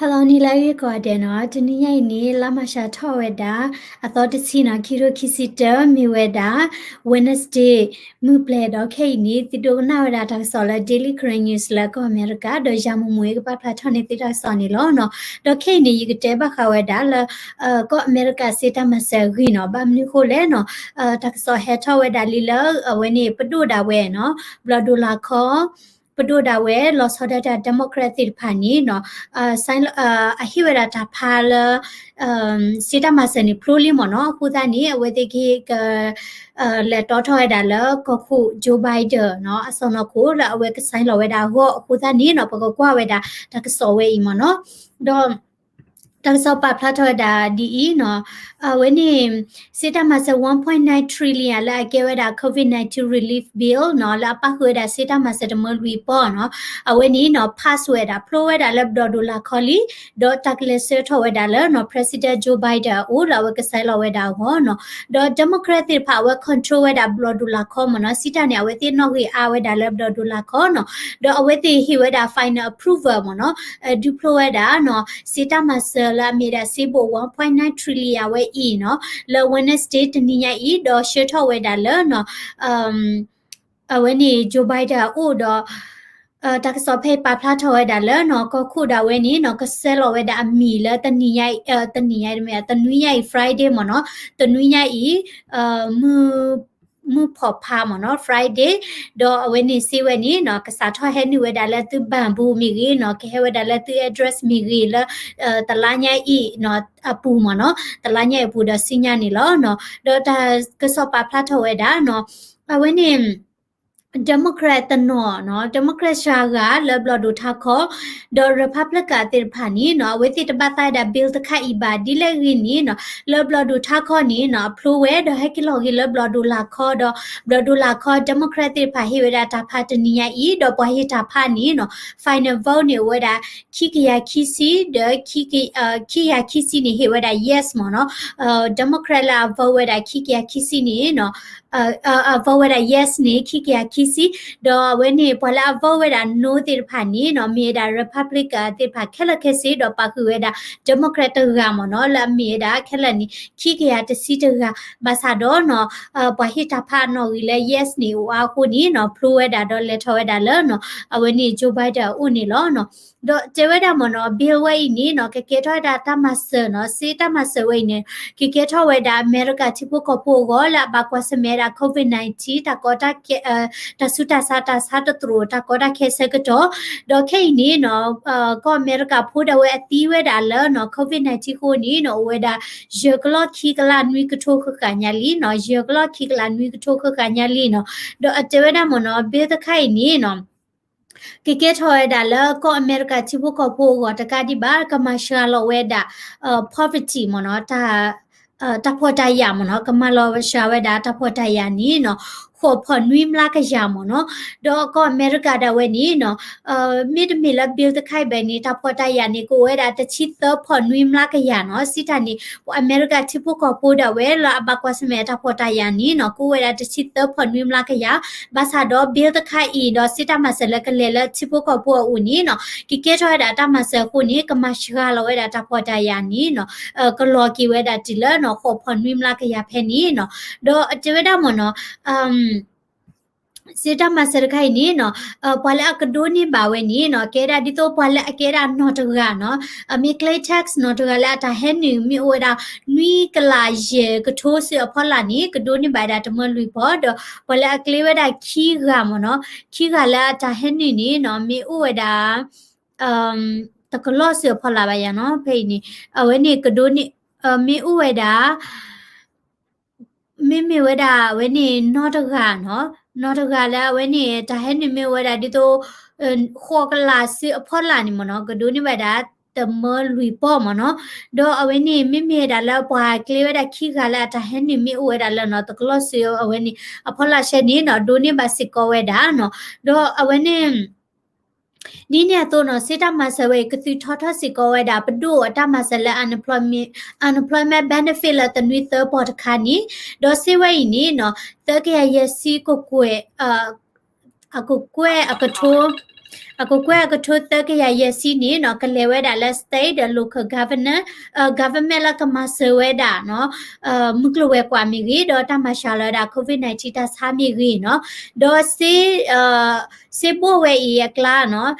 ဟါလီၤနံၤလၢအဂ့ၤကိးဂၤဒဲးနီၤ, တနံၤညါအံၤန့ၣ် လါမၤရှးထီၣ်ဝဲဒၣ် အသီတဆံနီၤ, ခံထိခံဆံတၢ မ့ၢ်ဝဲဒၣ် Wednesday မုၢ်ပျဲၤဒီးခဲအံၤန့ၣ် သုဒိကနၣ်ဝဲဒၣ်တၢ်ကစီၣ်လၢ Daily Karen News လၢကီၢ်အမဲရကၤ ဒီးယၤမူမူအံၤကပာ်ဖျါထီၣ်န့ၢ်သုတၢ်ကစီၣ်န့ၣ်လီၤနီၤ. ဒီးခဲအံၤန့ၣ် ယကတဲဘၣ်ဃးဝဲဒၣ်လၢ ကီၢ်အမဲရကၤစ့တၢ်မၤစၢၤအဂ့ၢ်နီၤ, ဘၣ်မနုၤဃိလဲၣ်နီၤ, တၢ်ကစီၣ်ဟဲထီၣ်ဝဲဒၣ်လံလၢ အဝဲန့ၣ် ပဒိၣ်ဒၣ်ဝဲနီၤ, ဘျီၣ်ဒိၣ်လၣ်ခီ ပဒိၣ်ဒၣ်ဝဲ လီၤဆီဒၣ်တၢ် Democrat သ့ၣ်တဖၣ်န့ၣ်နီၤ, အဟ့ၣ်ဝဲဒၣ်တၢ်ဖးလၢ စ့တၢ်မၤစၢၤန့ၣ် ဖျိလံမ့ၢ်နီၤ, အဃိသတးန့ၣ် အဝဲသ့ၣ်က ကလဲၤတီထီၣ်ဝဲဒၣ်လၢကီၢ်ခိၣ် Joe Biden နီၤ, အစီၢ်နီၤခိၣ်လၢအဝဲကဆဲးလီၤဝဲဒၣ်အဂီၢ်, အဃိသတးန့ၣ်နီၤ ပကကွၢ်ဝဲဒၣ်တၢ်ကစီၣ်ဝဲအံၤမ့ၢ်နီၤ. ဒီး တၢ်ကစီၣ်ပာ်ဖျါထီၣ်ဝဲဒၣ်ဒ်အံၤနီၤ, အဝဲန့ၣ် စ့တၢ်မၤစၢၤ one point nine trillion လၢအကဲဝဲဒၣ် COVID nineteen relief bill နီၤ, လၢအပၣ်ဃုာ်ဝဲဒၣ်စ့တၢ်မၤစၢၤတမၢလွံၢ်ပီၢ်နီၤ, အဝဲန့ၣ်နီၤ pass ဝဲဒၣ် ဖျိဝဲဒၣ်လၢဘျီၣ်ဒိၣ်လၣ်ခီလံ, ဒီးတၢ်ကလဲၤဆှၢထီၣ်ဝဲဒၣ်လၢနီၤ President Joe Biden အအိၣ်လၢအဝဲကဆဲးလီၤဝဲဒၣ်အဂီၢ်နီၤ. ဒီး Democrat သ့ၣ်တဖၣ်အဝဲ control ဝဲဒၣ်ဘျီၣ်ဒိၣ်လၣ်ခီမ့ၢ်နီၤ, စ့တၢ်န့ၣ် အဝဲသ့ၣ်နီၣ်ဂံၢ်အါဝဲဒၣ်လၢဘျီၣ်ဒိၣ်လၣ်ခီနီၤ, ဒီးအဝဲသ့ၣ်ဟ့ၣ်ဝဲဒၣ် final approval မ့ၢ်နီၤ, ဒုးဖျိဝဲဒၣ်နီၤ စ့တၢ်မၤစၢၤလၢအမ့ၢ်ဒၣ်စ့ဘိၣ် one point nine trillion ဝဲအံၤနီၤ, လၢ Wednesday တနံၤညါအံၤ ဒီးဆှၢထီၣ်ဝဲဒၣ်လၢနီၤ အဝဲန့ၣ် Joe Biden အအိၣ်ဒီး တၢ်ကစီၣ်ဖဲအံၤပာ်ဖျါထီၣ်ဝဲဒၣ်လၢနီၤ ကီၢ်ခိၣ်ဒၣ်ဝဲန့ၣ်နီၤ ကဆဲးလီၤဝဲဒၣ်အမံၤလၢတနံၤညါအံၤ တနံၤညါအံၤ တနွံညါအံၤ Friday မ့ၢ်နီၤ, တနွံညါအံၤ မုၢ်ဖီၣ်ဖးမ့ၢ်နီၤ Friday, ဒီးအဝဲန့ၣ်စ့ဝဲန့ၣ်နီၤ ကစးထီၣ်ဟဲနုာ်ဝဲဒၣ်လၢသု ဘဏ်ပူၤမ့ၢ်ဂ့ၤနီၤ, ကဟဲဝဲဒၣ်လၢသု address မ့ၢ်ဂ့ၤလၢ တလါညါအံၤနီၤ အပူၤမ့ၢ်နီၤ, တလါညါအံၤအပူၤဒီးဆူညါန့ၣ်လီၤနီၤ. ဒီးတၢ်ကစီၣ်ပာ်ဖျါထီၣ်ဝဲဒၣ်နီၤ အဝဲန့ၣ် Democrat တနီၤနီၤ, Democrat စှၤဂၤလၢဘျီၣ်ဒိၣ်ထးခီ ဒီး Republican သ့ၣ်တဖၣ်န့ၣ်နီၤ အဝဲသ့ၣ်တဘၣ်သးဝဲဒၣ် bill တခါအံၤဘၣ်. ဒ်လဲၣ်ဂ့ၤန့ၣ်နီၤ လၢဘျီၣ်ဒိၣ်ထးခီန့ၣ်နီၤ အဖျိဝဲဒီးဟဲက့ၤလီၤဂ့ၤလၢဘျီၣ်ဒိၣ်လၣ်ခီဒီး ဘျီၣ်ဒိၣ်လၣ်ခီ Democrat သ့ၣ်တဖၣ်ဟ့ၣ်ဝဲဒၣ်တၢ်ဖးတနံၤညါအံၤ ဒီးပှၤဟ့ၣ်တၢ်ဖးန့ၣ်နီၤ final vote န့ၣ်အိၣ်ဝဲဒၣ် ခံကယၤခံဆံ ဒီး ခံကယၤခံဆံန့ၣ်ဟ့ၣ်ဝဲဒၣ် yes မ့ၢ်နီၤ, Democrat လၢအ vote ဝဲဒၣ်ခံကယၤခံဆံန့ၣ်နီၤ အ vote ဝဲဒၣ် yes န့ၣ် ခံကယၤခံဆံ, ဒီးအဝဲန့ၣ် ပှၤလၢအ vote ဝဲဒၣ် no သ့ၣ်တဖၣ်န့ၣ်နီၤ မ့ၢ်ဝဲဒၣ် Republican သ့ၣ်တဖၣ်ခဲလၢာ်ခဲဆ့ ဒီးပာ်ဃုာ်ဝဲဒၣ် Democrat တဂၤမ့ၢ်နီၤ လၢအမ့ၢ်ဝဲဒၣ်ခဲလၢာ်န့ၣ် ခံကယၤတဆံတဂၤ, ဘၣ်ဆၣ်ဒီးနီၤ ပှၤဟ့ၣ်တၢ်ဖးနီၣ်ဂံၢ်လၢ yes န့ၣ်အိၣ်အါအဃိန့ၣ်နီၤ ဖျိဝဲဒၣ်ဒီးလဲၤထီၣ်ဝဲဒၣ်လၢနီၤ အဝဲန့ၣ် Joe Biden အအိၣ်န့ၣ်လီၤနီၤ. ဒီးတဲဝဲဒၣ်မ့ၢ်နီၤ bill ဝဲအံၤန့ၣ်နီၤ ကကဲထီၣ်ဝဲဒၣ်တၢ်မၤစၢၤနီၤ စ့တၢ်မၤစၢၤဝဲအံၤန့ၣ် ကကဲထီၣ်ဝဲဒၣ်အမဲရကၤထံဖိကီၢ်ဖိအဂီၢ် လၢအဘၣ်ကွၢ်ဆၢၣ်မဲာ်ဝဲဒၣ် COVID nineteen တၢ်ကီတၢ်ခဲ တၢ်ဆူးတၢ်ဆါ တၢ်ဆါတတြိာ် တၢ်ကီတၢ်ခဲဆၢကတီၢ်, ဒီးခဲအံၤန့ၣ်နီၤ ကီၢ်အမဲရကၤဖိဒၣ်ဝဲအသံဝဲဒၣ်လၢနီၤ COVID nineteen အဃိန့ၣ်နီၤ အိၣ်ဝဲဒၣ် ယဲၢ်ကလီၢ်ခံကလးနွံကထိဃၣ်ဃၣ်ညါလံနီၤ, ယဲၢ်ကလီၢ်ခံကလးနွံကထိဃၣ်ဃၣ်ညါလံနီၤ. ဒီးအတဲဝဲဒၣ်မ့ၢ်နီၤ bill တခါအံၤန့ၣ်နီၤ ကကဲထီၣ်ဝဲဒၣ်လၢကီၢ်အမဲရကၤထံဖိကီၢ်ဖိအဂီၢ်တကးဒံးဘၣ် ကမၤစှၤလီၤဝဲဒၣ် poverty မ့ၢ်နီၤ တၢ် တၢ်ဖှီၣ်တၢ်ယာ်မ့ၢ်နီၤ ကမၤလီၤစှၤဝဲဒၣ်တၢ်ဖှီၣ်တၢ်ယာ်န့ၣ်နီၤ ဃိးဖီၣ်နွံမျးကယၤမ့ၢ်နီၤ. ဒီးကီၢ်အမဲရကၤဒၣ်ဝဲန့ၣ်နီၤ မ့တမ့ၢ်လၢ bill တခါအံၤဘၣ်န့ၣ် တၢ်ဖှီၣ်တၢ်ယာ်န့ၣ် ကအိၣ်ဝဲဒၣ်တဆံသၢဖီၣ်နွံမျးကယၤနီၤ. စံးတၢ်န့ၣ် ပှၤအမဲရကၤထံဖိကီၢ်ဖိဒၣ်ဝဲလၢအဘၣ်ကွၢ်ဆၢၣ်မဲာ်တၢ်ဖှီၣ်တၢ်ယာ်န့ၣ်နီၤ ကအိၣ်ဝဲဒၣ်တဆံသၢဖီၣ်နွံမျးကယၤ ဘၣ်ဆၣ်ဒီး bill တခါအံၤဒီးစ့တၢ်မၤစၢၤလၢကလဲၤလၢထံဖိကီၢ်ဖိအအိၣ်န့ၣ်နီၤ ကကဲထီၣ်ဝဲဒၣ်တၢ်မၤစၢၤအဃိန့ၣ် ကမၤစှၤလီၤဝဲဒၣ်တၢ်ဖှီၣ်တၢ်ယာ်န့ၣ်နီၤ ကလီၤက့ၤဝဲဒၣ်တုၤလၢနီၤ ဃိးဖီၣ်နွံမျးကယၤဖဲန့ၣ်နီၤ. ဒီးတဲဝဲဒၣ်မ့ၢ်နီၤ စ့တၢ်မၤစၢၤတခါအံၤန့ၣ်နီၤ ပှၤလၢအကဒိးန့ၢ်ဘၣ်ဝဲန့ၣ်နီၤ ကဲဒၣ်ဒ်သိးပှၤလၢအကဲဒၣ်နီၢ်တဂၤနီၤ အမ့ၢ် claim tax နီၢ်တဂၤလၢအတၢ်ဟဲနုာ်မ့ၢ်အိၣ်ဝဲဒၣ် နွံကလးယဲၢ်ကထိစ့အဖီလာ်န့ၣ် ကဒိးန့ၢ်ဘၣ်ဝဲဒၣ်တမၢလွံၢ်ဖီၣ် ဒီးပှၤလၢအ claim ဝဲဒၣ်ခံဂၤမ့ၢ်နီၤ ခံဂၤလၢအတၢ်ဟဲနုာ်န့ၣ်နီၤ မ့ၢ်အိၣ်ဝဲဒၣ် တကလီၢ်စ့အဖီလာ်ဘၣ်ယၤနီၤ ဖဲအံၤန့ၣ် အဝဲန့ၣ်ကဒိးန့ၢ် မ့ၢ်အိၣ်ဝဲဒၣ် မ့မ့ၢ်ဝဲဒၣ်အဝဲန့ၣ်နီၢ်တဂၤနီၤ နီၢ်တဂၤလၢအဝဲန့ၣ် တၢ်ဟဲနုာ်မ့ၢ်ဝဲဒၣ်ဒ်သိး ဃိးကလးစ့အဖီလာ်န့ၣ်မ့ၢ်နီၤ ကဒိးန့ၢ်ဘၣ်ဒၣ် တမၢလွံၢ်ပီၢ်မ့ၢ်နီၤ ဒီးအဝဲန့ၣ် မ့မ့ၢ်ဒၣ်လၢပှၤကျဲဝဲဒၣ်ခံဂၤလၢအတၢ်ဟဲနုာ်မ့ၢ်အိၣ်ဝဲဒၣ်လၢနီၤ တကလီၢ်စ့အဝဲန့ၣ် အဖီလာ်ဆဲန့ၣ်နီၤ ဒိးန့ၢ်ဘၣ်စ့ၢ်ကီးဝဲဒၣ်နီၤ ဒီးအဝဲန့ၣ် ဒ်န့ၣ်အသိးနီၤ စ့တၢ်မၤစၢၤဝဲအံၤ ကသုးထီထီၣ်စ့ၢ်ကီးဝဲဒၣ် ပဒိၣ်အတၢ်မၤစၢၤလၢ unemployment, unemployment benefit လၢတနွံသၢပီၢ်တခါန့ၣ် ဒီးစ့ဝဲအံၤန့ၣ်နီၤ သၢကယၤယဲၢ်ဆံကကွဲၢ် အကကွဲၢ်အကထိ အကကွဲၢ်အကထိသၢကယၤယဲၢ်ဆံန့ၣ်နီၤ ကလဲၤဝဲဒၣ်လၢ state ဒီး local governor, government လၢကမၤစၢၤဝဲဒၣ်နီၤ မုၢ်ကျိၤဝဲၤကွာ်မ့ၢ်ဂ့ၤ ဒီးတၢ်မၤစှၤလီၤဝဲဒၣ် COVID nineteen တၢ်ဆါမ့ၢ်ဂ့ၤနီၤ ဒီးစ့ စ့ဘိၣ်ဝဲအံၤအကျါနီၤ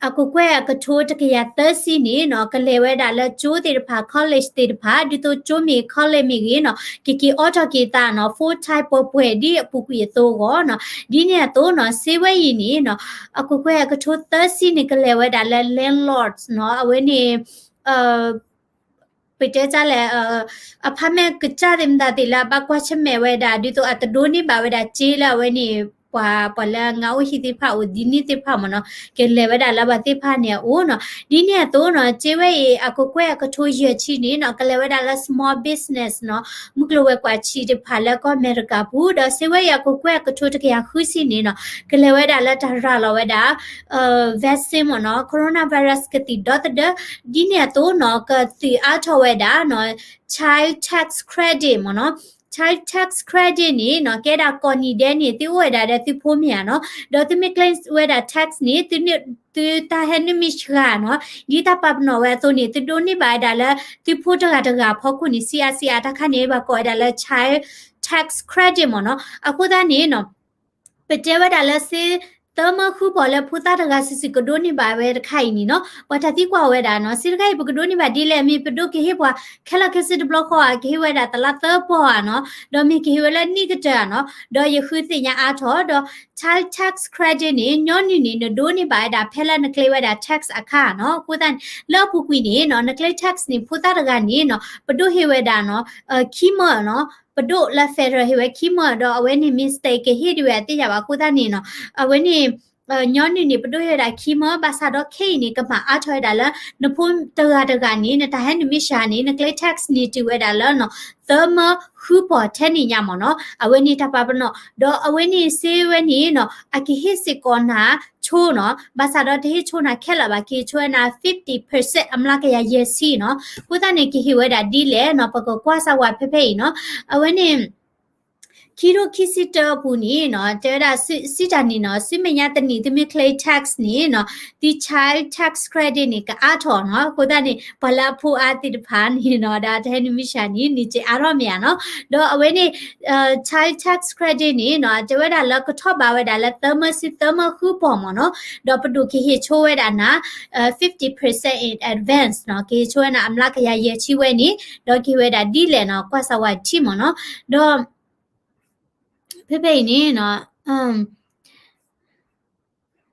အကကွဲၢ်အကထိတကယၤသၢဆံန့ၣ်နီၤ ကလဲၤဝဲဒၣ်လၢကၠိသ့ၣ်တဖၣ် college သ့ၣ်တဖၣ် ဒ်သိးကၠိမ့ၢ် college မ့ၢ်ဂ့ၤနီၤ ကက့ၤအိးထီၣ်က့ၤသးနီၤ full time ပှဲၤပှဲၤဒ်အပူၤကွံာ်အသိးအဂီၢ်နီၤ ဒ်န့ၣ်အသိးနီၤ စ့ဝဲအံၤန့ၣ်နီၤ အကကွဲၢ်အကထိသၢဆံန့ၣ် ကလဲၤဝဲဒၣ်လၢ landlords နီၤ အဝဲန့ၣ် ပတဲတၢ်လဲၣ် apartment ကစၢ်သ့ၣ်မတၤသ့ၣ်လၢအဘၣ်ကွၢ်ဆၢၣ်မဲာ်ဝဲဒၣ် ဒ်သိးအတဒိးန့ၢ်ဘၣ်ဝဲဒၣ်စ့လၢအဝဲန့ၣ် ပှၤ ပှၤလၢအငါအိၣ်ဟံၣ်သ့ၣ်တဖၣ်အိၣ်ဒ်န့ၣ်သ့ၣ်တဖၣ်မ့ၢ်နီၤ ကလဲၤဝဲဒၣ်လၢပှၤသ့ၣ်တဖၣ်န့ၣ်အအိၣ်နီၤ ဒ်န့ၣ်အသိးနီၤ စ့ဝဲအံၤ အကကွဲၢ်အကထိယဲၢ်ဆံန့ၣ်နီၤ ကလဲၤဝဲဒၣ်လၢ small business နီၤ မုၢ်ကျိၤဝဲၤကွာ်ဆံးတဖၣ်လၢကီၢ်အမဲရကၤပူၤ ဒီးစ့ဝဲအံၤအကကွဲၢ်အကထိတကယၤဃုဆံန့ၣ်နီၤ ကလဲၤဝဲဒၣ်လၢတၢ်ရၤလီၤဝဲဒၣ် vaccine မ့ၢ်နီၤ coronavirus ကသံၣ်ဒီသဒၢ ဒ်န့ၣ်အသိးနီၤ ကသုးအါထီၣ်ဝဲဒၣ်နီၤ child tax credit မ့ၢ်နီၤ child tax credit န့ၣ်နီၤ ကဲဒၣ်ကိးနံၤဒဲးန့ၣ် သုအိၣ်ဝဲဒၣ်ဒီးသုဖိမ့ၢ်ဧါနီၤ ဒီးသုမ့ၢ်ကျဲဝဲဒၣ် tax န့ၣ် သုတၢ်ဟဲနုာ်မ့ၢ်စှၤနီၤ ဒ်တၢ်ပာ်ပနီၣ်ဝဲအသိးန့ၣ် သုဒိးန့ၢ်ဘၣ်ဝဲဒၣ်လၢ သုဖိတဂၤတဂၤအဖီခိၣ်န့ၣ် စံးအါစံးအါ တၢ်ခါန့ၣ် ဘၣ်ကိးဝဲဒၣ်လၢ child tax credit မ့ၢ်နီၤ အဃိသတးန့ၣ်နီၤ ပတဲဝဲဒၣ်လၢစ့သၢမၢဃုပီၢ်လၢဖိသၣ်တဂၤစုာ်စုာ်ကဒိးန့ၢ်ဘၣ်ဝဲတခါအံၤန့ၣ်နီၤ ပှၤတၢ်သံကွၢ်ဝဲဒၣ်နီၤ စ့တခါအံၤ ပကဒိးန့ၢ်ဘၣ်ဒ်လဲၣ် မ့ၢ်ပဒိးကဟ့ၣ်ပှၤခဲလၢာ်ခဲဆ့တဘျီဃီဧါ ကဟ့ၣ်ဝဲဒၣ်တလါသၢပီၢ်ဧါနီၤ ဒီးမ့ၢ်ကဟ့ၣ်ဝဲလၢနံၣ်ကတၢၢ်ဧါနီၤ ဒီးယဃုသ့ၣ်ညါအါထီၣ် ဒီး child tax credit န့ၣ် ညီနုၢ်န့ၣ် နဒိးန့ၢ်ဘၣ်ဝဲဒၣ်ဖဲလၢနကျဲဝဲဒၣ် tax အခါနီၤ အဃိသတးန့ၣ် လၢအပူၤကွံာ်န့ၣ်နီၤ နကျဲ tax န့ၣ် ဖိသၣ်တဂၤန့ၣ်နီၤ ပဒိးဟ့ၣ်ဝဲဒၣ်နီၤ ခံမၢနီၤ ပဒိးလၢ federal ဟ့ၣ်ဝဲခံမၢ ဒီးအဝဲန့ၣ် မ့ၢ် state ကဟ့ၣ်ဒံးဝဲအသ့ၣ်ညါဘၣ်အဃိသတးန့ၣ်နီၤ အဝဲန့ၣ် ညီနုၢ်န့ၣ် ပဒိးဟ့ၣ်ဝဲဒၣ်ခံမၢ ဘၣ်ဆၣ်ဒီးခဲအံၤန့ၣ် ကမၤအါထီၣ်ဝဲဒၣ်လၢ နဖိတဂၤတဂၤန့ၣ် နတၢ်ဟဲနုာ်မ့ၢ်စှၤန့ၣ် နကျဲ tax န့ၣ်တုၤဝဲဒၣ်လၢနီၤ သၢမၢဃုပီၢ်ထဲန့ၣ်ညါမ့ၢ်နီၤ အဝဲန့ၣ်တၢ်ပာ်ပနီၣ် ဒီးအဝဲန့ၣ်စ့ဝဲန့ၣ်နီၤ အကဟ့ၣ်စ့ၢ်ကီးနၤဆိနီၤ ဘၣ်ဆၣ်ဒီးတဟ့ၣ်ဆိနၤခဲလၢာ်ဘၣ် ကဟ့ၣ်ဆိဝဲနၤ fifty percent အမျးကယၤယဲၢ်ဆံနီၤ အဃိသတးန့ၣ် ကဟ့ၣ်ဝဲဒၣ်ဒ်လဲၣ်နီၤ ပကကွၢ်စၢ်ဝဲဖဲဖဲအံၤနီၤ အဝဲန့ၣ် ခံထိခံဆံတၢအပူၤန့ၣ်နီၤ တဲဝဲဒၣ်စံးတၢ်န့ၣ်နီၤ ဆူမဲာ်ညါတနံၣ် သုမ့ၢ်ကျဲ tax န့ၣ်နီၤ သု child tax credit န့ၣ် ကအါထီၣ်နီၤ အဃိသတးန့ၣ် ပှၤလၢအဖိအါသ့ၣ်တဖၣ်န့ၣ်နီၤ ဒီးတဟဲနုာ်မ့ၢ်စှၤန့ၣ် န့ၢ်စ့အါထီၣ်မ့ၢ်ဧါနီၤ ဒီးအဝဲန့ၣ် child tax credit န့ၣ်နီၤ တဲဝဲဒၣ်လၢကထီၣ်ဘးဝဲဒၣ်လၢသၢမၢဆံသၢမၢဃုပီၢ်မ့ၢ်နီၤ ဒီးပဒိၣ်ကဟ့ၣ်ဆိဝဲဒၣ်နၤ fifty percent in advance နီၤ ကဟ့ၣ်ဆိဝဲနၤအမျးကယၤယဲၢ်ဆံဝဲန့ၣ် ဒီးကဟ့ၣ်ဝဲဒၣ်ဒ်လဲၣ်နီၤ ကွၢ်စၢ်ဝဲထံမ့ၢ်နီၤ ဒီး ဖဲဖဲအံၤန့ၣ်နီၤ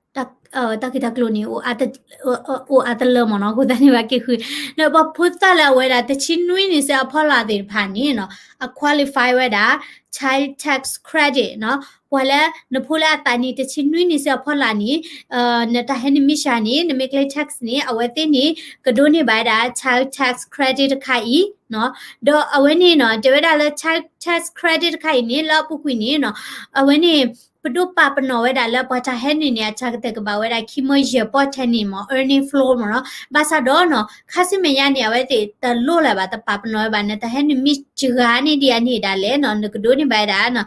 တၢ်ဂ့ၢ်တၢ်ကျိၤန့ၣ် အိၣ်အါတလၢမ့ၢ်နီၤ အဃိသတးန့ၣ် ဘၣ်က့ၤဃု ဒီးပှၤဖိသၣ်လၢအဝဲဒၣ်တဆံနွံနံၣ်စ့ၢ်အဖီလာ်သ့ၣ်တဖၣ်န့ၣ်နီၤ အ qualify ဝဲဒၣ် child tax credit နီၤ ပှၤလၢနဖိလၢအသးနံၣ်တဆံနွံနံၣ်စ့ၢ်အဖီလာ်န့ၣ် နတၢ်ဟဲနုာ်မ့ၢ်စှၤန့ၣ် နမ့ၢ်ကျဲ tax န့ၣ် အဝဲသ့ၣ်န့ၣ် ကဒိးန့ၢ်ဘၣ်ဝဲဒၣ် child tax credit တခါအံၤနီၤ ဒီးအဝဲန့ၣ်နီၤ တဲဝဲဒၣ်လၢ child tax credit တခါအံၤန့ၣ် လၢအပူၤကွံာ်န့ၣ်နီၤ အဝဲန့ၣ် ပဒိၣ်ပာ်ပနီၣ်ဝဲဒၣ်လၢပှၤတၢ်ဟဲနုာ်န့ၣ် အစှၤကတၢၢ်ကဘၣ်ဝဲဒၣ်ခံမၢယဲၢ်ပီၢ်ထဲန့ၣ်မ့ၢ် earning floor မ့ၢ်နီၤ ဘၣ်ဆၣ်ဒီးနီၤ ခါဆူမဲာ်ညါန့ၣ် အဝဲသ့ၣ်တလိၣ်လၢၤဘၣ် တပာ်ပနီၣ်ဝဲဘၣ် နတၢ်ဟဲနုာ်မ့ၢ်စှၤန့ၢ်ဒံးအန့ၣ်ဒၣ်လဲာ်နီၤ နကဒိးန့ၢ်ဘၣ်ဝဲဒၣ်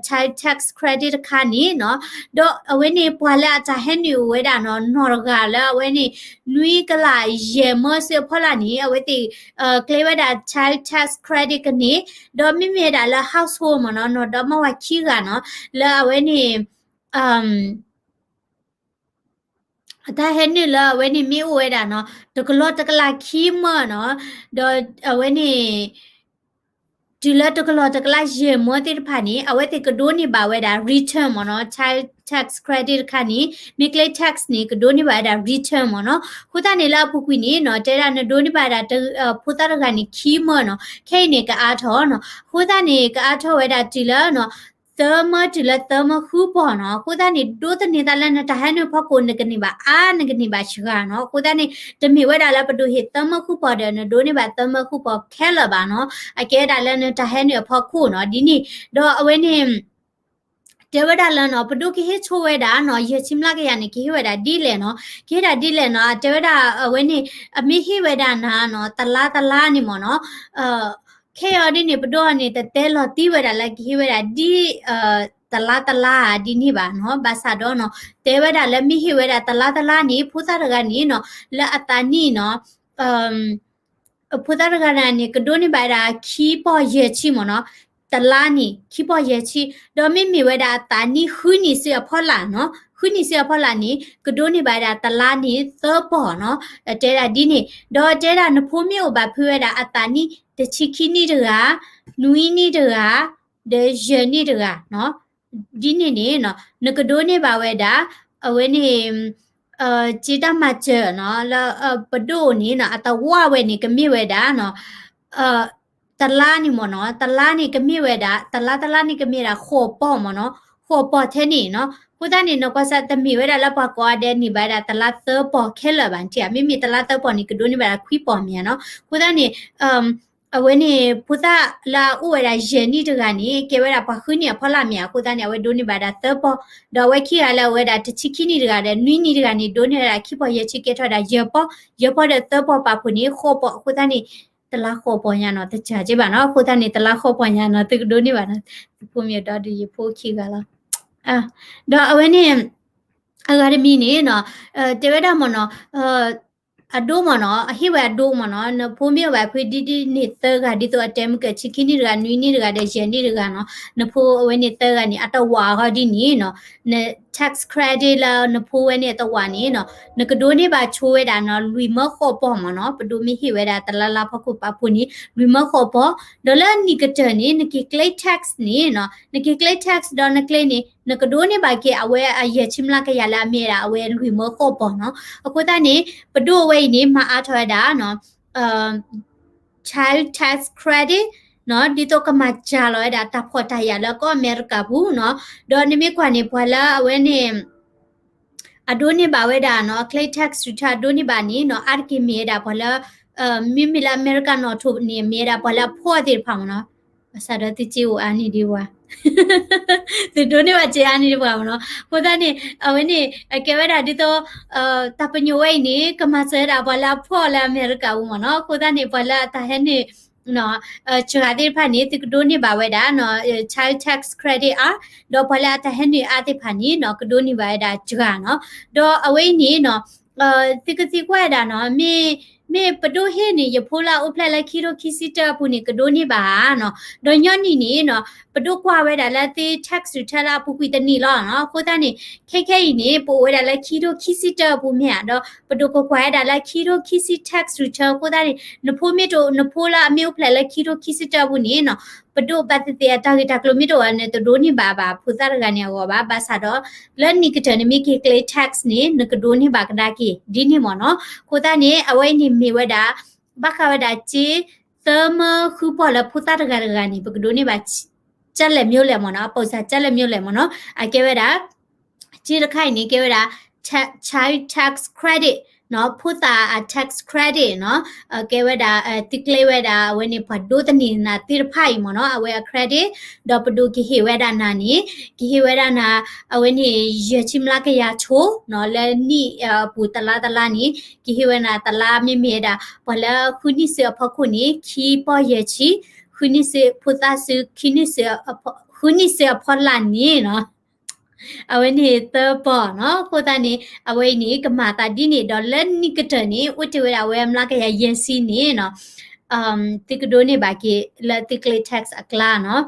child tax credit တခါန့ၣ်နီၤ ဒီးအဝဲန့ၣ် ပှၤလၢအတၢ်ဟဲနုာ်အိၣ်ဝဲဒၣ်နီၤ နီၢ်တဂၤလၢအဝဲန့ၣ် နွံကလးယဲၢ်မၢစ့ၢ်အဖီလာ်န့ၣ် အဝဲသ့ၣ် ကျဲဝဲဒၣ် child tax credit ကန့ၢ် ဒီးမ့မ့ၢ်ဝဲဒၣ်လၢ household မ့ၢ်နီၤ နီၢ်ဒီမါဝၤခံဂၤနီၤ လၢအဝဲန့ၣ် အတၢ်ဟဲနုာ်လၢအဝဲန့ၣ်မ့ၢ်အိၣ်ဝဲဒၣ်နီၤ တကလီၢ်တကလးခံမၢနီၤ ဒီးအဝဲန့ၣ် တုၤလၢတကလီၢ်တကလးယဲၢ်မၢသ့ၣ်တဖၣ်န့ၣ် အဝဲသ့ၣ်ကဒိးန့ၢ်ဘၣ်ဝဲဒၣ် return မ့ၢ်နီၤ child tax credit တခါန့ၣ် မ့ၢ်ကျဲ tax န့ၣ် ကဒိးန့ၢ်ဘၣ်ဝဲဒၣ် return မ့ၢ်နီၤ အဃိသတးန့ၣ်လၢအပူၤကွံာ်န့ၣ်နီၤ တဲဒၣ်နဒိးန့ၢ်ဘၣ်ဝဲဒၣ် ဖိသၣ်တဂၤန့ၣ် ခံမၢနီၤ ခဲအံၤန့ၣ် ကအါထီၣ်နီၤ အဃိသတးန့ၣ် ကအါထီၣ်ဝဲဒၣ်တုၤလၢနီၤ သၢမၢတုၤလၢသၢမၢဃုပီၢ်နီၤ အဃိသတးန့ၣ် ဒိးသန့ၤသးလၢနတၢ်ဟဲနုာ်အဖီခိၣ် နကန့ၢ်ဘၣ်အါ နကန့ၢ်ဘၣ်စှၤနီၤ အဃိသတးန့ၣ် တမ့ၢ်ဝဲဒၣ်လၢပဒိၣ်ဟ့ၣ်သၢမၢဃုပီၢ်ဒီး နဒိးန့ၢ်ဘၣ်သၢမၢဃုပီၢ်ခဲလၢာ်ဘၣ်နီၤ အကဲဒၣ်လၢနတၢ်ဟဲနုာ်အဖီခိၣ်နီၤ ဒ်န့ၣ် ဒီးအဝဲန့ၣ် တဲဝဲဒၣ်လၢနီၤ ပဒိၣ်ကဟ့ၣ်ဆိဝဲဒၣ်နီၤ ယဲၢ်ဆံမျးကယၤန့ၣ် ကဟ့ၣ်ဝဲဒၣ်ဒ်လဲၣ်နီၤ ကဟ့ၣ်ဒၣ်ဒ်လဲၣ်နီၤ တဲဝဲဒၣ်အဝဲန့ၣ် အမ့ၢ်ဟ့ၣ်ဝဲဒၣ်နၤနီၤ တလါတလါန့ၣ်မ့ၢ်နီၤ ခဲအံၤဒ်န့ၣ် ပဒိၣ်အီၤန့ၣ် တတဲလီၤတံၢ်ဝဲဒၣ်လၢကဟ့ၣ်ဝဲဒၣ်ဒ် တလါတလါဒ်န့ၣ်ဘၣ်နီၤ, ဘၣ်ဆၣ်ဒီးနီၤ တဲဝဲဒၣ်လၢမ့ၢ်ဟ့ၣ်ဝဲဒၣ်တလါတလါန့ၣ် ဖိသၣ်တဂၤန့ၣ်နီၤ လၢအသးနံၣ်နီၤ ဖိသၣ်တဂၤန့ၣ် ကဒိးန့ၢ်ဘၣ်ဝဲဒၣ်ခံပီၢ်ယဲၢ်ဆံမ့ၢ်နီၤ, တလါန့ၣ် ခံပီၢ်ယဲၢ်ဆံ, ဒီးမ့မ့ၢ်ဝဲဒၣ်အသးနံၣ်ဃုနံၣ်ဆူအဖီလာ်နီၤ, ဃုနံၣ်ဆူအဖီလာ်န့ၣ် ကဒိးန့ၢ်ဘၣ်ဝဲဒၣ်တလါန့ၣ်သၢပီၢ်နီၤ, တဲဒၣ်ဒ်န့ၣ်, ဒီးတဲဒၣ်နဖိမ့ၢ်အိၣ်ဘၣ်ဖုးဝဲဒၣ်အသးနံၣ်တဆံခံနံၣ်တဂၤ, နွံနံၣ်တဂၤ, ဒီးယဲၢ်နံၣ်တဂၤနီၤ, ဒ်န့ၣ်န့ၣ်နီၤ နကဒိးန့ၢ်ဘၣ်ဝဲဒၣ် အဝဲန့ၣ် စ့တၢ်မၤစၢၤနီၤ လၢပဒိၣ်န့ၣ်နီၤ အတဝၢ်ဝဲန့ၣ် ကမ့ၢ်ဝဲဒၣ်နီၤ တလါန့ၣ်မ့ၢ်နီၤ, တလါန့ၣ်ကမ့ၢ်ဝဲဒၣ် တလါတလါန့ၣ်ကမ့ၢ်ဒၣ်ဃိးပီၢ်မ့ၢ်နီၤ, ဃိးပီၢ်ထဲန့ၣ်နီၤ, အဃိသတးန့ၣ် နီၢ်ကီၢ်စဲၣ် တမ့ၢ်ဝဲဒၣ်လၢပှၤကိးဂၤဒဲးန့ၢ်ဘၣ်ဝဲဒၣ် တလါသၢပီၢ်ခဲလၢာ်ဘၣ်, နထံၣ်ဧါ, မ့မ့ၢ်တလါသၢပီၢ်န့ၣ် ကဒိးန့ၢ်ဘၣ်ဒၣ်ခွံပီၢ်မ့ၢ်ဧါနီၤ, အဃိသတးန့ၣ် အဝဲန့ၣ် ဖိသၣ်လၢအအိၣ်ဝဲဒၣ်ယဲၢ်နံၣ်တဂၤန့ၣ် ကဲဝဲဒၣ်ပှၤဃုနံၣ်အဖီလာ်မ့ၢ်ဧါ, အဃိသတးန့ၣ် အဝဲဒိးန့ၢ်ဘၣ်ဒၣ်သၢပီၢ်, ဒီးအဝဲခံဂၤလၢအဝဲဒၣ်တဆံခံနံၣ်တဂၤဒီး နွံနံၣ်တဂၤန့ၣ် ဒိးန့ၢ်ဝဲဒၣ်ခံပီၢ်ယဲၢ်ဆံ ကဲထီၣ်ဝဲဒၣ်ယဲၢ်ပီၢ်, ယဲၢ်ပီၢ်ဒီးသၢပီၢ်ပာ်ဖှိၣ်န့ၣ် ဃိးပီၢ်, အဃိသတးန့ၣ် တလါဃိးပီၢ်ညါနီၤ တစှၤက့ဘၣ်နီၤ, အဃိသတးန့ၣ် တလါဃိးပီၢ်ညါနီၤ သုကဒိးန့ၢ်ဘၣ်နီၤ, သုဖိမ့ၢ်ဒီးဒီးယဖိခံဂၤလီၤ, ဒီးအဝဲန့ၣ် အဂၤတမံၤန့ၣ်နီၤ တဲဝဲဒၣ်မ့ၢ်နီၤ အဒိမ့ၢ်နီၤ, အဟ့ၣ်ဝဲအဒိမ့ၢ်နီၤ, နဖိမ့ၢ်အိၣ်ဘၣ်ဖုးဒ်ဒ်န့ၣ်သၢဂၤ ဒ်သိးအတဲမုၢ်ကၢၢ်ဆံခံနံၣ်တဂၤ နွံနံၣ်တဂၤဒီးယဲၢ်နံၣ်တဂၤနီၤ, နဖိအဝဲန့ၣ်သၢဂၤန့ၣ် အတဝၢ်အဂီၢ်ဒ်န့ၣ်နီၤ, န tax credit လၢနဖိဝဲန့ၣ်အတဝၢ်န့ၣ်နီၤ, နကဒိးန့ၢ်ဘၣ်ဆိဝဲဒၣ်နီၤ လွံၢ်မၢဃိးပီၢ်မ့ၢ်နီၤ, ပဒိးမ့ၢ်ဟ့ၣ်ဝဲဒၣ်တလါလါဖီခိၣ်ပာ်ဖှိၣ်န့ၣ် လွံၢ်မၢဃိးပီၢ်, ဒီးလၢနံၣ်ကတၢၢ်န့ၣ် နက့ၤ claim tax န့ၣ်နီၤ, နက့ၤ claim tax ဒီးန claim န့ၣ် နကဒိးန့ၢ်ဘၣ်က့ၤအဝဲအယဲၢ်ဆံမျးကယၤလၢအမ့ၢ်ဝဲဒၣ်အဝဲလွံၢ်မၢဃိးပီၢ်နီၤ, အဃိသတးန့ၣ် ပဒိၣ်အဝဲအံၤန့ၣ် မၤအါထီၣ်ဝဲဒၣ် child tax credit နီၤ, ဒ်သိးကမၤစှၤလီၤဝဲဒၣ်တၢ်ဖှီၣ်တၢ်ယာ်လၢကီၢ်အမဲရကၤပူၤနီၤ, ဒီးနမ့ၢ်ကွၢ်န့ၣ် ပှၤလၢအဝဲန့ၣ် အဒိးန့ၢ်ဘၣ်ဝဲဒၣ်နီၤ claim tax return အဒိးန့ၢ်ဘၣ်န့ၣ်နီၤ အါတက့ၢ်မ့ၢ်ဝဲဒၣ်ပှၤလၢ မ့မ့ၢ်လၢအမဲရကၤနီၣ်ထိးန့ၣ် မ့ၢ်ဝဲဒၣ်ပှၤလၢအဖှီၣ်သ့ၣ်တဖၣ်မ့ၢ်နီၤ, ဘၣ်ဆၣ်ဒီးသုစ့အိၣ်အါန့ၢ်ဒံးပှၤ သုဒိးန့ၢ်ဘၣ်စ့အါန့ၢ်ဒံးပှၤမ့ၢ်နီၤ, အဃိသတးန့ၣ် အဝဲန့ၣ် အကဲဝဲဒၣ်ဒ်သိး တၢ်ပညိၣ်ဝဲအံၤန့ၣ် ကမၤစၢၤဝဲဒၣ်ပှၤလၢအဖှီၣ်လၢအမဲရကၤပူၤမ့ၢ်နီၤ, အဃိသတးန့ၣ် ပှၤလၢအတၢ်ဟဲနုာ် စှၤသ့ၣ်တဖၣ်န့ၣ် သုကဒိးန့ၢ်ဘၣ်ဝဲဒၣ် child tax credit အါ, ဒီးပှၤလၢအတၢ်ဟဲနုာ်အါသ့ၣ်တဖၣ်န့ၣ်နီၤ ကဒိးန့ၢ်ဘၣ်ဝဲဒၣ်စှၤနီၤ, ဒီးအဝဲအံၤန့ၣ်နီၤ သုကသံကွၢ်ဝဲဒၣ်နီၤ မ့ၢ် မ့ၢ်ပဒိၣ်ဟ့ၣ်န့ၣ် ယဖိလၢအအိၣ်ဖျဲၣ်လၢခံထိခံဆံတၢအပူၤန့ၣ် ကဒိးန့ၢ်ဘၣ်ဧါနီၤ, ဒီးညီနုၢ်န့ၣ်နီၤ ပဒိၣ်ကွၢ်ဝဲဒၣ်လၢသု tax return လၢအပူၤကွံာ်တနံၣ်လီၤနီၤ, အဃိသတးန့ၣ် ခဲခဲအံၤန့ၣ် ပအိၣ်ဝဲဒၣ်လၢခံထိခံဆံတၢအပူၤမ့ၢ်ဧါ, ဒီးပဒိၣ်ကကွၢ်ဝဲဒၣ်လၢခံထိခံဆံ tax return အဃိသတးန့ၣ် နဖိမ့ၢ်တအိၣ် နဖိလၢအမ့ၢ်အိၣ်ဖျဲၣ်လၢခံထိခံဆံတၢအပူၤန့ၣ်နီၤ ပဒိၣ်ဘၣ်သ့ၣ်သ့ၣ်အတၢ်ဂ့ၢ်တၢ်ကျိၤမ့ၢ်တအိၣ်ဘၣ်န့ၣ် တဒိးန့ၢ်ဘၣ်ဘၣ်ဖိသၣ်တဂၤန့ၣ်အဂီၢ်ဘၣ်, ဘၣ်ဆၣ်ဒီး လၢနံၣ်ကတၢၢ်န့ၣ်မ့ၢ်က့ၤကျဲ tax န့ၣ် နကဒိးန့ၢ်ဘၣ်ကဒါက့ၤ ဒ်န့ၣ်မ့ၢ်နီၤ, အဃိသတးန့ၣ် အဝဲအံၤန့ၣ်မ့ၢ်ဝဲဒၣ် ဘၣ်ဃးဝဲဒၣ်စ့ သၢမၢဃုပီၢ်လၢဖိသၣ်တဂၤတဂၤန့ၣ် ပကဒိးန့ၢ်ဘၣ် ကၢ်လဲၣ်မျိုးလဲၣ်မ့ၢ်နီၤ, အပိစၢ်ကၢ်လဲၣ်မျိုးလဲၣ်မ့ၢ်နီၤ, အကဲဝဲဒၣ် စ့တခါအံၤန့ၣ် ကဲဝဲဒၣ် child tax credit နီၤ, ဖိသၣ်အ tax credit နီၤ, ကဲဝဲဒၣ် သုကျဲဝဲဒၣ် အဝဲန့ၣ် ပှၤဒိးသန့ၤနၤသ့ၣ်တဖၣ်အံၤမ့ၢ်နီၤ, အဝဲအ credit, ဒီးပဒိၣ်ကဟ့ၣ်ဝဲဒၣ်နၤန့ၣ် ကဟ့ၣ်ဝဲဒၣ်နၤ အဝဲန့ၣ် ယဲၢ်ဆံမျးကယၤဆိနီၤ, လၢနံၣ်အပူၤတလါတလါန့ၣ် ကဟ့ၣ်ဝဲနၤတလါမ့မ့ၢ်ဝဲဒၣ် ပှၤလၢဃုနံၣ်ဆူအဖီခိၣ်န့ၣ် ခံပီၢ်ယဲၢ်ဆံ, ဃုနံၣ်ဆူဖိသၣ်ဆူ ဃုနံၣ်ဆူအဖီလာ်န့ၣ်နီၤ အဝဲန့ၣ်သၢပီၢ်နီၤ, အဃိသတးန့ၣ် အဝဲအံၤန့ၣ် ကမၤသးဒ်န့ၣ် ဒီးလၢနံၣ်ကတၢၢ်န့ၣ် အိၣ်တ့ၢ်ဝဲဒၣ်အဝဲမျးကယၤယဲၢ်ဆံန့ၣ်နီၤ, သုကဒိးန့ၢ်ဘၣ်က့ၤလၢသုကျဲ tax အကျါနီၤ.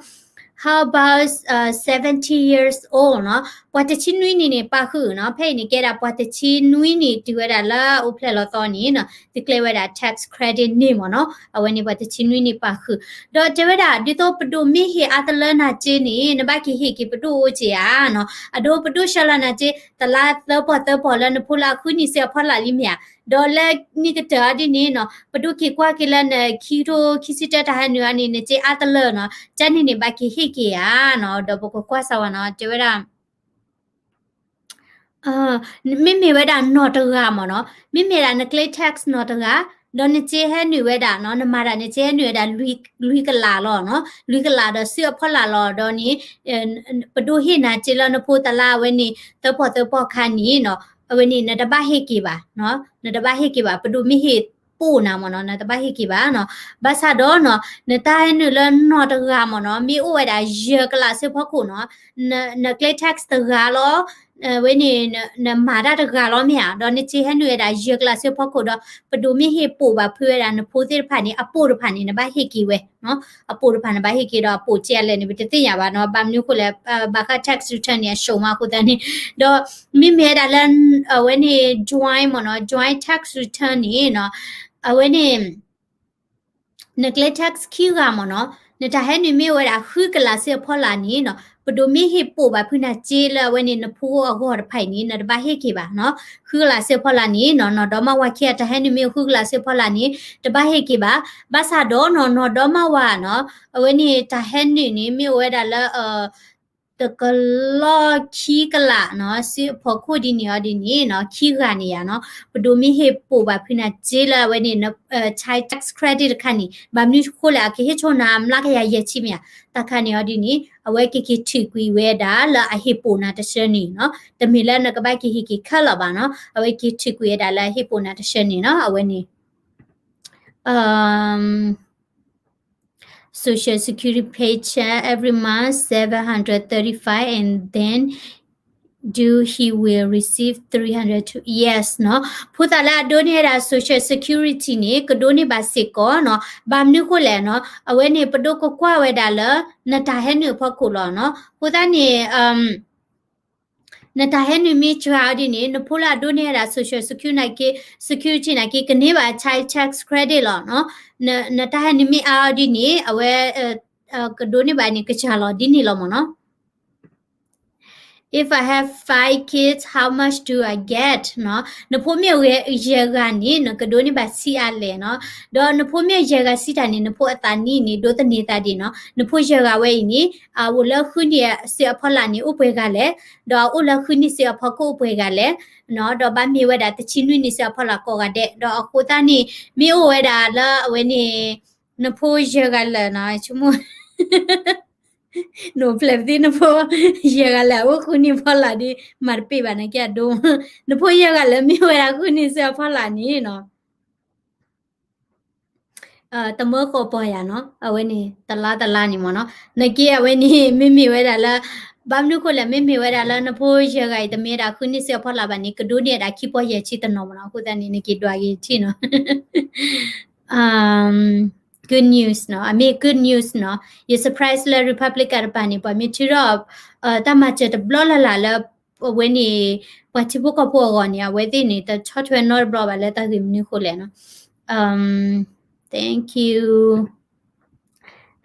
How about uh, seventy years old နီၤ, ပှၤတဆံနွံနံၣ်န့ၣ် ပာ်ဃုာ်နီၤ, ဖဲအံၤန့ၣ် ကဲဒၣ်ပှၤတဆံနွံနံၣ်တုၤဝဲဒၣ်လၢအအိၣ်ဖျဲၣ်လီၤသီန့ၣ်နီၤ သုကျဲဝဲဒၣ် tax credit န့ၣ်မ့ၢ်နီၤ, အဝဲန့ၣ်ပှၤတဆံနွံနံၣ်ပာ်ဃုာ်, ဒီးတဲဝဲဒၣ် ဒ်သိးပဒိၣ်မ့ၢ်ဟ့ၣ်အါတလၢနၤစ့န့ၣ် နဘၣ်က့ၤဟ့ၣ်က့ၤပဒိၣ်အိၣ်က့ၤဧါနီၤ, အဒိပဒိၣ်ဆှၢလီၤနၤစ့ တလါသၢပီၢ်သၢပီၢ်လၢနဖိလၢအဃုနံၣ်ဆူအဖီလာ်လံမ့ၢ်ဧါ, ဒီးလၢနံၣ်ကတၢၢ်အီၤဒ်န့ၣ်နီၤ ပဒိၣ်က့ၤကွၢ်က့ၤလၢနခံကထိခံဆံတၢတၢ်ဟဲနုာ်အီၤန့ၣ် နစ့အါတလၢနီၤ, ကန့ၣ်န့ၣ် ဘၣ်က့ၤဟ့ၣ်က့ၤဧါနီၤ, ဒီးပကကွၢ်စၢၤဝဲနီၤ, တဲဝဲဒၣ် မ့မ့ၢ်ဝဲဒၣ်နီၢ်တဂၤမ့ၢ်နီၤ, မ့မ့ၢ်ဒၣ်နကျဲ tax နီၢ်တဂၤ, ဒီးနစ့ဟဲနုာ်ဝဲဒၣ်နီၤ, နမၤတၢ်နစ့ဟဲနုာ်ဝဲဒၣ် လွံၢ်ကလးလီၤနီၤ, လွံၢ်ကလးဒီးဆူအဖီလာ်လီၤ, ဒီးန့ၣ် ပဒိၣ်ဟ့ၣ်နၤစ့လၢနဖိတလါအဝဲန့ၣ် သၢပီၢ်သၢပီၢ်ခါန့ၣ်နီၤ, အဝဲန့ၣ် နတဘၣ်ဟ့ၣ်က့ၤဘၣ်, နတဘၣ်ဟ့ၣ်က့ၤဘၣ်, ပဒိၣ်မ့ၢ်ဟ့ၣ် အပိၢ်နၤမ့ၢ်နီၤ, နတဘၣ်ဟ့ၣ်က့ၤဘၣ်နီၤ. ဘၣ်ဆၣ်ဒီးနီၤ နတၢ်ဟဲနုာ်လၢနီၢ်တဂၤမ့ၢ်နီၤ မ့ၢ်အိၣ်ဝဲဒၣ်ယဲၢ်ကလးစ့ဖီခိၣ်နီၤ, န နကျဲ tax တဂၤလီၤ, အဝဲန့ၣ် နမၤတၢ်တဂၤလီၤမ့ၢ်ဧါ, ဒီးနစ့ဟဲနုာ်ဝဲဒၣ်ယဲၢ်ကလးစ့ဖီခိၣ်ဒီး ပဒိးမ့ၢ်ဟ့ၣ်ပိာ်ဘၣ်ဖုးဝဲဒၣ်နဖိသ့ၣ်တဖၣ်န့ၣ် အပိၢ်တဖၣ်န့ၣ် နဘၣ်ဟ့ၣ်က့ၤဝဲနီၤ. အပိၢ်တဖၣ်န့ၣ်ဘၣ်ဟ့ၣ်က့ၤဒီး အပိာ်ကဲလဲၣ်န့ၣ် ပတသ့ၣ်ညါဘၣ်နီၤ. ဘၣ်မနုၤအဃိလဲၣ်, ဘၣ်ဃး tax return န့ၣ် အရှုံးမးအဃိသတးန့ၣ်, ဒီးမ့မ့ၢ်ဝဲဒၣ်လၢ အဝဲန့ၣ် joint မ့ၢ်နီၤ, joint tax return န့ၣ်နီၤ, အဝဲန့ၣ် နကျဲ tax ခံဂၤမ့ၢ်နီၤ, နတၢ်ဟဲနုာ်မ့ၢ်အိၣ်ဝဲဒၣ်ဃုကလးစ့အဖီလာ်န့ၣ်နီၤ, ပဒိးမ့ၢ်ဟ့ၣ်ပိာ်ဘၣ်ဖုးနၤစ့လၢအဝဲန့ၣ် နဖိအဂီၢ်တဖၣ်အံၤန့ၣ် နတဘၣ်ဟ့ၣ်က့ၤဘၣ်နီၤ. ဃုကလးစ့အဖီလာ်န့ၣ်နီၤ, နီၢ်ဒီမါဝၤခံဂၤတၢ်ဟဲနုာ်မ့ၢ်အိၣ်ဃုကလးစ့အဖီလာ်န့ၣ် တဘၣ်ဟ့ၣ်က့ၤဘၣ်. ဘၣ်ဆၣ်ဒီးနီၤ နီၢ်ဒီမါဝၤနီၤ, အဝဲန့ၣ်တၢ်ဟဲနုာ်န့ၣ် မ့ၢ်အိၣ်ဝဲဒၣ်လၢ တကလီၢ်ခံကလးနီၤ စ့အဖီခိၣ်ဒ်န့ၣ်အီၤဒ်န့ၣ်နီၤ, ခံဂၤန့ၣ်ယါနီၤ, ပဒိးမ့ၢ်ဟ့ၣ်ပိာ်ဘၣ်ဖုးနၤစ့လၢအဝဲန့ၣ် child tax credit တခါန့ၣ်, ဘၣ်မနုၤအဃိလဲၣ် အကဟ့ၣ်ဆိနၤမျးကယၤယဲၢ်ဆံမ့ၢ်ဧါ, တၢ်ခါန့ၣ်အီၤဒ်န့ၣ် အဝဲကက့ၤထုးကွံာ်ဝဲဒၣ်လၢအဟ့ၣ်ပိာ်နၤတဆၢန့ၣ်နီၤ, တမ့ၢ်လၢနကဘၣ်က့ၤဟ့ၣ်က့ၤခဲလၢာ်ဘၣ်နီၤ, အဝဲက့ၤထုးကွံာ်ဝဲဒၣ်လၢအဟ့ၣ်ပိာ်နၤတဆၢန့ၣ်နီၤ, အဝဲန့ၣ် Social Security paycheck every month seven hundred thirty-five and then do he will receive three hundred two, yes နီၤ. ဖိသၣ်လၢအဒိးန့ၢ်ဝဲဒၣ် Social Security န့ၣ် ကဒိးန့ၢ်ဘၣ်စ့ၢ်ကီးနီၤ. ဘၣ်မနုၤအဃိလဲၣ်နီၤ, အဝဲန့ၣ် ပဒိးကကွၢ်ဝဲဒၣ်လၢ နတၢ်ဟဲနုာ်အဖီခိၣ်လီၤနီၤ. အဃိသတးန့ၣ် နတၢ်ဟဲနုာ်မ့ၢ်စှၤအီၤဒ်န့ၣ် နဖိလၢအဒိးန့ၢ်ဝဲဒၣ် Social Security နာ်က့ Security နာ်က့ ကန့ၢ်ဘၣ် Child Tax Credit လီၤနီၤ. နတၢ်ဟဲနုာ်မ့ၢ်အါအီၤဒ်န့ၣ် အဝဲ ကဒိးန့ၢ်ဘၣ်န့ၣ် ကစှၤလီၤဒ်န့ၣ်လီၤမ့ၢ်နီၤ. If I have five kids, how much do I get? နီၤ, နဖိမ့ၢ်ယဲၢ်ဂၤန့ၣ် နကဒိးန့ၢ်ဘၣ်ဆံးအါလဲၣ်နီၤ. ဒီးနဖိမ့ၢ်ယဲၢ်ဂၤဆံးတၢ်န့ၣ် နဖိအသးနံၣ်န့ၣ် ဒိးသန့ၤသးဒ်နီၤ. နဖိယဲၢ်ဂၤဝဲအံၤန့ၣ် အအိၣ်လၢဃုနံၣ်စ့အဖီလာ်န့ၣ် အိၣ်ပှဲၤဂၤလဲၣ်, ဒီးအအိၣ်လၢဃုနံၣ်စ့အဖီခိၣ်အိၣ်ပှဲၤဂၤလဲၣ်, ဒီးဘၣ်မ့ၢ်ဝဲဒၣ်တဆံနွံနံၣ်စ့အဖီလာ်ကိးဂၤဒဲး, ဒီးအဃိသတးန့ၣ် မ့ၢ်အိၣ်ဝဲဒၣ်လၢအဝဲန့ၣ် နဖိယဲၢ်ဂၤလၢာ်နီၤ, ဆိကမိၣ် နအိၣ်ဖျဲၣ်ပသံနဖိယဲၢ်ဂၤလၢာ် အအိၣ်ဃုနံၣ်ဖီလာ်ဒီး မၤတပ့ၢ်ဘၣ်နာ်က့အဒိ, နဖိယဲၢ်ဂၤလၢာ်မ့ၢ်ဝဲဒၣ်ဃုနံၣ်စ့အဖီလာ်န့ၣ်နီၤ တမၢဃီၤပီၤယၤနီၤ, အဝဲန့ၣ် တလါတလါန့ၣ်မ့ၢ်နီၤ, နာ်က့အဝဲန့ၣ် မ့မ့ၢ်ဝဲဒၣ်လၢ ဘၣ်မနုၤဃိလဲၣ် မ့မ့ၢ်ဝဲဒၣ်လၢနဖိယဲၢ်ဂၤအံၤ တမ့ၢ်ဝဲဒၣ်ဃုနံၣ်စ့အဖီလာ်ဘၣ်န့ၣ် ကဒိးန့ၢ်ဝဲဒၣ်ခံပီၢ်ယဲၢ်ဆံတနီၤမ့ၢ်နီၤ, အဃိသတးန့ၣ် နက့ၤဒွးက့ၤထံၣ်နီၤ Good news နီၤ, အမ့ၢ် good news နီၤ, ယ surprise လၢ Republican တပၤန့ၣ် ပှၤမ့ၢ်ထုးထီၣ် တၢ်မၤစၢၤတဘျီလၢ်လၢ်လၢ အဝဲန့ၣ် ပှၤထံဖိကီၢ်ဖိအဂီၢ်န့ၣ် အဝဲသ့ၣ်န့ၣ် တဆီၣ်ထွဲနီတဘျီဘၣ်လၢတၢ်ဂ့ၢ်မနုၤအဃိလဲၣ်နီၤ. Thank you.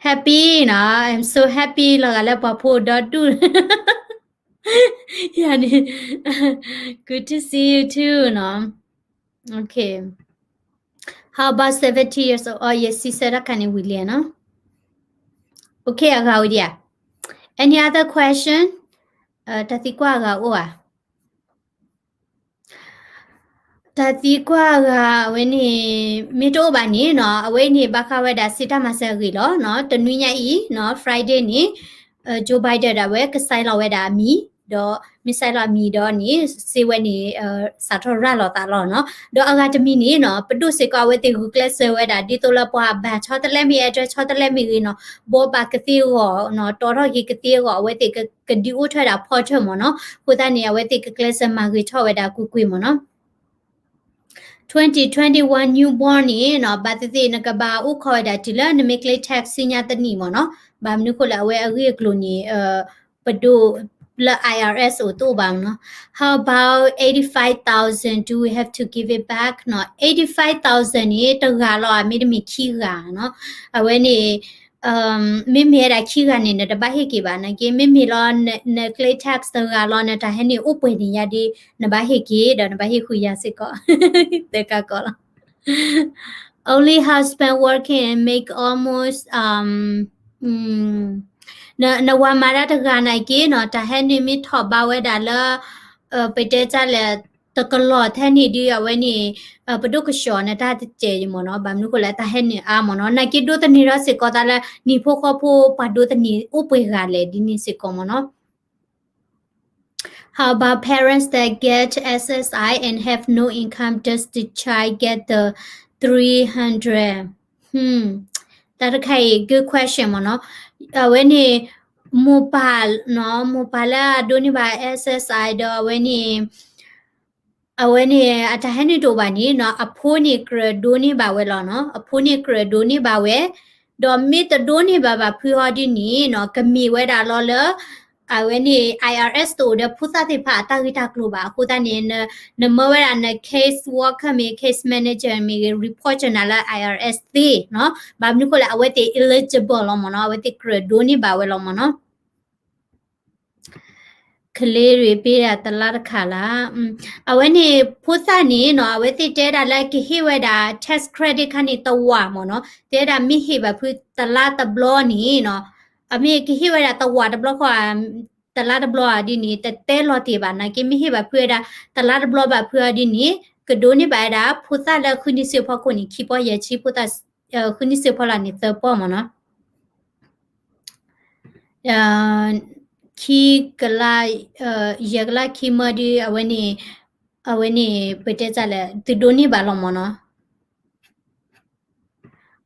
Happy နီၤ, I'm so happy လီၤဂာ်လၢပှၤဖိဒီဒူၣ် ယၤန့ၣ် Good to see you too နီၤ. Okay. How about seventy years old? ယဲၢ်ဆံဆၢတၢ်ခါန့ၣ်ဝံၤလံနီၤ. Okay အဂၤအိၣ်ဒံးဧါ. Any other question? တၢ်သံကွၢ်အဂၤအိၣ်ဧါ. တၢ်သံကွၢ်အဂၤအဝဲန့ၣ် မ့ၢ်တအိၣ်ဘၣ်န့ၣ်နီၤ, အဝဲန့ၣ်ဘၣ်ဃးဝဲဒၣ်စ့တၢ်မၤစၢၤအဂ့ၢ်လီၤနီၤ. တနွံညါအံၤနီၤ Friday န့ၣ် Joe Biden ဒၣ်ဝဲက sign လီၤဝဲဒၣ်အမံၤ, ဒီးမ့ၢ် sign လီၤအမံၤဒီးန့ၣ် စ့ဝဲန့ၣ် စးထီၣ်ရၤလီၤသးလီၤနီၤ. ဒီးအဂၤတမံၤန့ၣ်နီၤ ပဒိၣ်စ့ၢ်ကီးအဝဲသ့ၣ်ဂုာ်ကျဲးစၢးဝဲဒၣ် ဒ်သိးလၢပှၤဘၣ်ဆီတလဲမ့ၢ် address ဆီတလဲမ့ၢ်ဂ့ၤနီၤ, ဘိးဘၣ်ကသ့အဂီၢ်နီၤ, တီထီၣ်က့ၤကသ့အဂီၢ် အဝဲသ့ၣ်ကဒုးအိၣ်ထီၣ်ဝဲဒၣ် portal မ့ၢ်နီၤ. အဃိသတးန့ၣ် အဝဲသ့ၣ်ကကျဲးစၢးမၤဂ့ၤထီၣ်ဝဲဒၣ်ကွ့ၢ်ကွ့ၢ်မ့ၢ်နီၤ. Twenty twenty-one newborn န့ၣ်နီၤ ဘၣ်သ့ၣ်သ့ၣ်နကဘၣ်အိၣ်ခိးဝဲဒၣ်တုၤလၢနမ့ၢ်ကျဲ tax ဆူညါတနံၣ်မ့ၢ်နီၤ. ဘၣ်မနုၤအဃိလဲၣ် အဝဲအဂ့ၢ်အကျိၤန့ၣ် ပဒိၣ်လၢ I R S အိၣ်တအိၣ်ဘၣ်မ့ၢ်နီၤ. How about eighty-five thousand? Do we have to give it back? နီၤ eighty-five thousand န့ၣ် တဂၤလီၤဧါ မ့တမ့ၢ်ခံဂၤနီၤ. အဝဲန့ၣ် မ့မ့ၢ်ဝဲဒၣ်ခံဂၤန့ၣ် နတဘၣ်ဟ့ၣ်က့ၤဘၣ်နာ်က့ မ့မ့ၢ်လီၤ နကျဲ tax တဂၤလီၤ နတၢ်ဟဲန့ၣ်အိၣ်ပှဲၤန့ၣ်ယါဒီး နဘၣ်ဟ့ၣ်က့ၤ ဒီးနဘၣ်ဟ့ၣ်ဃုာ်ယၤစ့ၢ်ကီး သဲကါကီးလီၤ. Only husband working and make almost, um, နဝၤမၤတၢ်တဂၤနာ်က့နီၤ တၢ်ဟဲန့ၣ်မ့ၢ်ထီၣ်ဘးဝဲဒၣ်လၢ ပတဲတၢ်လဲၣ် တကလီၢ်ထဲန့ၣ်ဒုး အဝဲန့ၣ် ပဒိၣ်ကဆှီနတၢ်တစဲးယမ့ၢ်နီၤ. ဘၣ်မနုၤဃိလဲၣ် တၢ်ဟဲနုာ်အါမ့ၢ်နီၤ. နာ်က့ဒိးသန့ၤထီၣ်စ့ၢ်ကီးသးလၢ နံၣ်ဖိဃီဖိပှၤဒိးသန့ၤအိၣ်ပှဲၤဂၤလဲၣ်ဒ်န့ၣ်စ့ၢ်ကီးမ့ၢ်နီၤ. How about parents that get S S I and have no income? Does the child get the three hundred. တၢ်တခါအံၤ good question မ့ၢ်နီၤ. အဝဲန့ၣ် မိၢ်ပၢ်နီၤ, မိၢ်ပၢ်လၢအဒိးန့ၢ်ဘၣ် SSI ဒီးအဝဲန့ၣ် အဝဲန့ၣ် အတၢ်ဟဲနုာ်တအိၣ်ဘၣ်န့ၣ်နီၤ, အဖိန့ၣ်ကြၢးဒိးန့ၢ်ဘၣ်ဝဲလီၤနီၤ. အဖိန့ၣ်ကြၢးဒိးန့ၢ်ဘၣ်ဝဲ, ဒီးမ့ၢ်တဒိးန့ၢ်ဘၣ်ဘၣ်ဖုဟီဒ်န့ၣ်နီၤ, ကမ့ၢ်ဝဲဒၣ်လီၤလၢ အဝဲန့ၣ် IRS တအိၣ်ဒီးဖိသၣ်သ့ၣ်တဖၣ်အတၢ်ဂ့ၢ်တၢ်ကျိၤဘၣ်. အဃိသတးန့ၣ် နမၢဝဲဒၣ်န case worker မ့ၢ် case manager မ့ၢ်ဂ့ၤ report နၤလၢ IRS သ့နီၤ. ဘၣ်မနုၤဃိလဲၣ် အဝဲသ့ၣ် eligible လီၤမ့ၢ်နီၤ, အဝဲသ့ၣ်ကြၢးဒိးန့ၢ်ဘၣ်ဝဲလီၤမ့ၢ်နီၤ. ကလ့ၤရ့ၣ်ပ့ဒၣ်တလါတခါလၢ်. အဝဲန့ၣ် ဖိသၣ်န့ၣ်နီၤ, အဝဲသ့ၣ်တဲဒၣ်လၢကဟ့ၣ်ဝဲဒၣ် tax credit ခါန့ၣ်တဝာ်မ့ၢ်နီၤ, တဲဒၣ်မ့ၢ်ဟ့ၣ်ဘၣ်ဖုတလါတဘျီန့ၣ်နီၤ, အမ့ၢ်ကဟ့ၣ်ဝဲဒၣ်တဝာ်တဘျီဃီ, တလါတဘျီဧါဒ်န့ၣ် တတဲလီၤတ့ၢ်ဘၣ်နာ်က့, မ့ၢ်ဟ့ၣ်ဘၣ်ဖုဝဲဒၣ် တလါတဘျီဘၣ်ဖုအီၤဒ်န့ၣ် ကဒိးန့ၢ်ဘၣ်ဝဲဒၣ် ဖိသၣ်လၢဃုနံၣ်ဆံအဖီခိၣ်န့ၣ် ခံပီၢ်ယဲၢ်ဆံ, ဖိသၣ် ဃုနံၣ်ဆံအဖီလာ်န့ၣ် သၢပီၢ်မ့ၢ်နီၤ. ခံကလး, ယဲၢ်ကလးခံမၢဒ် အဝဲန့ၣ်, အဝဲန့ၣ် ပတဲလဲၣ်, သုဒိးန့ၢ်ဘၣ်လီၤမ့ၢ်နီၤ.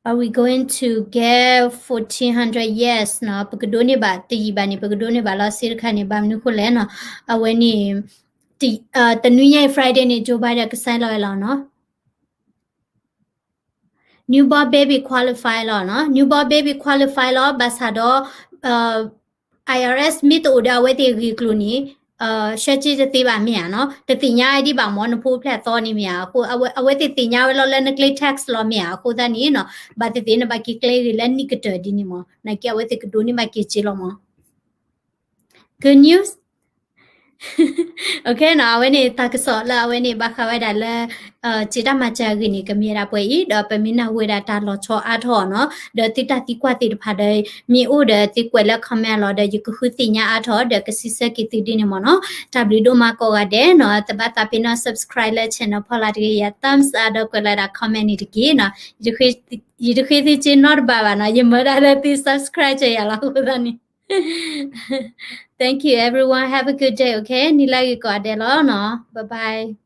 Are we going to get fourteen hundred? Yes နီၤ, ပကဒိးန့ၢ်ဘၣ်တယံာ်ဘၣ်န့ၣ် ပကဒိးန့ၢ်ဘၣ်လီၤစ့တခါန့ၣ်, ဘၣ်မနုၤဃိလဲၣ်နီၤ, အဝဲန့ၣ် တနွံညါအံၤ Friday န့ၣ် Joe Biden က sign လီၤဝဲလီၤနီၤ. Newborn baby qualify လီၤနီၤ, newborn baby qualify လီၤ, ဘၣ်ဆၣ်ဒီး IRS မ့ၢ်တအိၣ်ဒီးအဝဲသ့ၣ်ဂ့ၢ်ကျိၤန့ၣ် ဆှၢစ့တသ့ဘၣ်မ့ၢ်ဧါနီၤ, တသ့ၣ်ညါဒံးဘၣ်မ့ၢ် နဖိဖျဲၣ်သီန့ၣ်မ့ၢ်ဧါ, အဃိ အဝဲသ့ၣ်သ့ၣ်ညါဝဲလီၤလၢနကျဲ tax လီၤမ့ၢ်ဧါ, အဃိသတးန့ၣ်နီၤ, ဘၣ်သ့ၣ်သ့ၣ်နဘၣ်က့ၤကျဲဂ့ၤလၢနံၣ်ကတၢၢ်ဒ်န့ၣ်မ့ၢ် နာ်က့အဝဲသ့ၣ်ကဒိးန့ၢ်ဘၣ်က့ၤစ့လီၤမ့ၢ်. Good news. Okay နီၤ, အဝဲန့ၣ် တၢ်ကစီၣ်လၢအဝဲန့ၣ် ဘၣ်ဃးဝဲဒၣ်လၢ စ့တၢ်မၤစၢၤအဂ့ၢ်န့ၣ် ကမ့ၢ်ဝဲဒၣ်ပှဲၤအံၤ, ဒီးပမ့ၢ်နၢ်ဟူဝဲဒၣ်တၢ်လီၤဆီအါထီၣ်နီၤ, ဒီးသုတၢ်သံကွၢ်သ့ၣ်တဖၣ်ဒီး မ့ၢ်အိၣ်ဒီးသုကွဲးလၢ comment လီၤ, ဒီးယကဃုသ့ၣ်ညါအါထီၣ် ဒီးကစံးဆၢက့ၤသုဒ်န့ၣ်မ့ၢ်နီၤ. တၢ်ဘျုးဒိၣ်မးကိးဂၤဒဲးနီၤ, တဘၣ်သးပ့ၤနီၣ် subscribe လၢ channel ဖီလာ်တဂ့ၤ, ယၤ thumbs up ဒီးကွဲးလီၤဒၣ် comment န့ၣ်တက့ၢ်နီၤ. ယတဃ့သံစ့နီတဘ့ၣ်ဘၣ်နီၤ, ယမၢဒၣ်လၢသု subscribe က့ၤယၤလီၤအဃိသတးန့ၣ် Thank you everyone. Have a good day, okay? နံၤလၢအဂ့ၤကိးဂၤဒဲးလီၤနီၤ. Bye bye.